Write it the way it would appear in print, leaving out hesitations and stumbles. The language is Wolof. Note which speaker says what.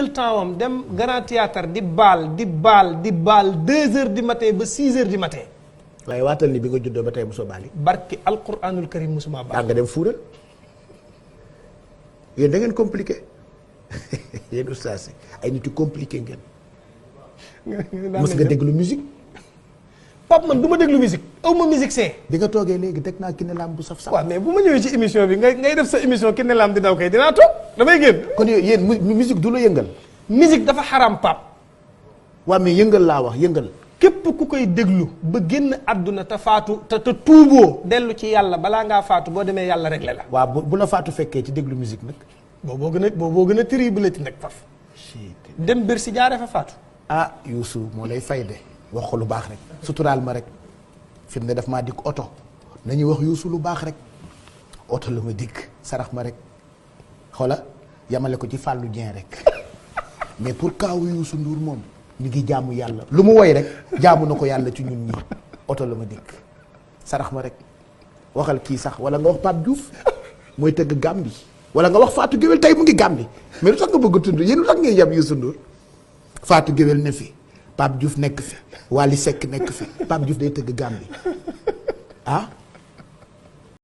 Speaker 1: jël temps am dem Grand Théâtre di baal 2 heures du matin ba 6 heures du matin.
Speaker 2: waaye waatal ni bi nga juddoo ba tey mosoo baali.
Speaker 1: barki alquranul karim musuma baal.
Speaker 2: nga dem fuural yéen da ngeen compliqué yéen ustaas yi ay nit yu compliqué ngeen. mos nga déglu musique.
Speaker 1: Pape man du ma déglu musique aw ma musique see.
Speaker 2: bi nga toogee léegi teg naa Kiné Lam bu saf saf.
Speaker 1: waaw mais bu ma ñëwee ci émission bi ngay def sa émission Kiné Lam di daw kay dinaa toog damay génn.
Speaker 2: kon yéen musique du la yëngal.
Speaker 1: musique dafa xaram Pape.
Speaker 2: waaw mais yëngal laa wax yëngal.
Speaker 1: képp ku koy déglu ba génn àdduna te faatu te tuuboo dellu ci yàlla balaa ngaa faatu boo demee yàlla réglé la.
Speaker 2: waaw bu la faatu fekkee ci déglu musique nag.
Speaker 1: booboo gën a terrible ti nag faf dem bër si jaaree fa faatu.
Speaker 2: ah Youssou moo lay fay de wax ko lu baax rek suturaal ma rek fi mu ne daf maa dikk oto nañuy wax Youssou lu baax rek oto la ma dikk sarax ma rek xoola yamale ko ci Fallou Dieng rek mais pour kaawu Youssou Ndour moom ñu ngi jaamu yàlla lu mu woy rek jaamu na ko yàlla ci ñun ñi oto la ma dikk sarax ma rek waxal kii sax wala nga wax Pape Diouf mooy tëgg Gàmbi wala nga wax Fatou Guewel tey mu ngi Gàmbi mais lu tax nga bëgg a tudd yéen lu tax ngeen yab Youssou Ndour Fatou Guewel ne fi Pape Diouf nekk fi Wally Seck nekk fi Pape Diouf day tëgg Gàmbi ah